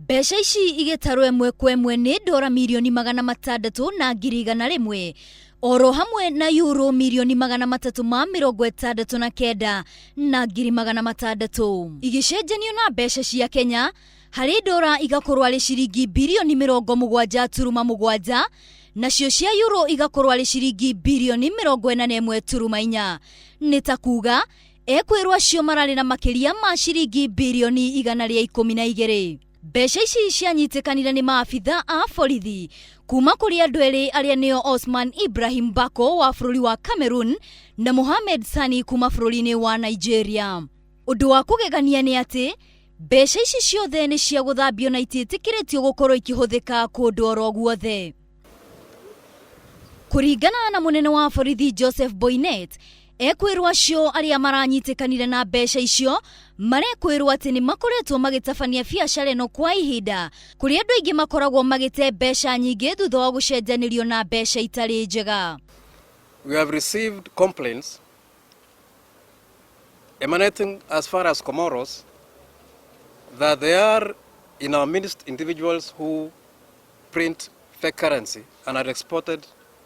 Mbeca ici igĩtarwo ĩmwe kwa ĩmwe nĩ ndora mirioni 600,100 oro hamwe na euro mirioni 369,600 igĩcenjanio na mbeca cia Kenya harĩ ndora igakorwo arĩ ciringi birioni 70.7, nacio cia euro igakorwo arĩ ciringi birioni 41.4. Nĩ ta kuga ekwĩrwo acio mararĩ na makĩria ma ciringi birioni 112. Mbeca ici cianyitĩkanire nĩ maabitha a borithi kuma kũrĩ andũ erĩ arĩa nĩo Osman Ibrahim Bako wa bũrũri wa Cameroon na Mohamed Sani kuma bũrũri-inĩ wa Nigeria. Ũndũ wa kũgegania nĩ atĩ mbeca ici ciothe nĩ cia gũthambio na itiĩtĩkĩrĩtio gũkorwo ikĩhũthĩka kũndũ oro guothe. Kũringana na mũnene wa borithi Joseph Boinnet, ekwĩrwo acio arĩa maranyitĩkanire na mbeca icio marekwĩrwo atĩ nĩ makoretwo magĩtabania biacara ĩno kwa ihinda, kũrĩa andũ aingĩ makoragwo magĩte mbeca nyingĩ thutha wa gũcenjanĩrio na mbeca itarĩ njega. We have received complaints emanating as far as Comoros that there are in our midst individuals who print fake currency and are exported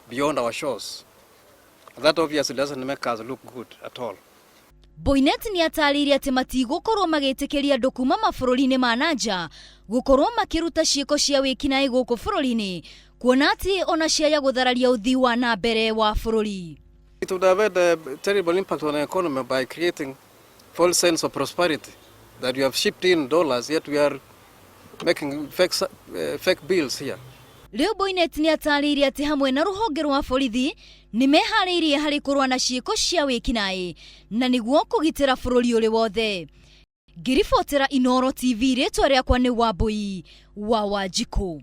beyond our shores. That obviously doesn't make us look good at all. Boinnet nĩ atarĩirie atĩ matigũkorwo magĩtĩkĩria andũ kuma mabũrũri-inĩ ma na nja gũkorwo makĩruta ciĩko cia wĩkinaĩ gũkũ bũrũri-inĩ, kuona atĩ ona ciaya gũthararia ũthii wa na mbere wa bũrũri. It would have had a terrible impact on the economy by creating false sense of prosperity that we have shipped in dollars, yet we are making fake bills here. Rĩu Boinnet nĩ atarĩirie atĩ hamwe na rũhonge rwa borithi nĩ meharĩirie harĩ kũrũa na ciĩko cia wĩkinaĩ na nĩguo kũgitĩra bũrũri ũrĩ wothe. Ngĩribotera Inooro TV, rĩtwa rĩakwa nĩ Wambui wa Wanjikũ.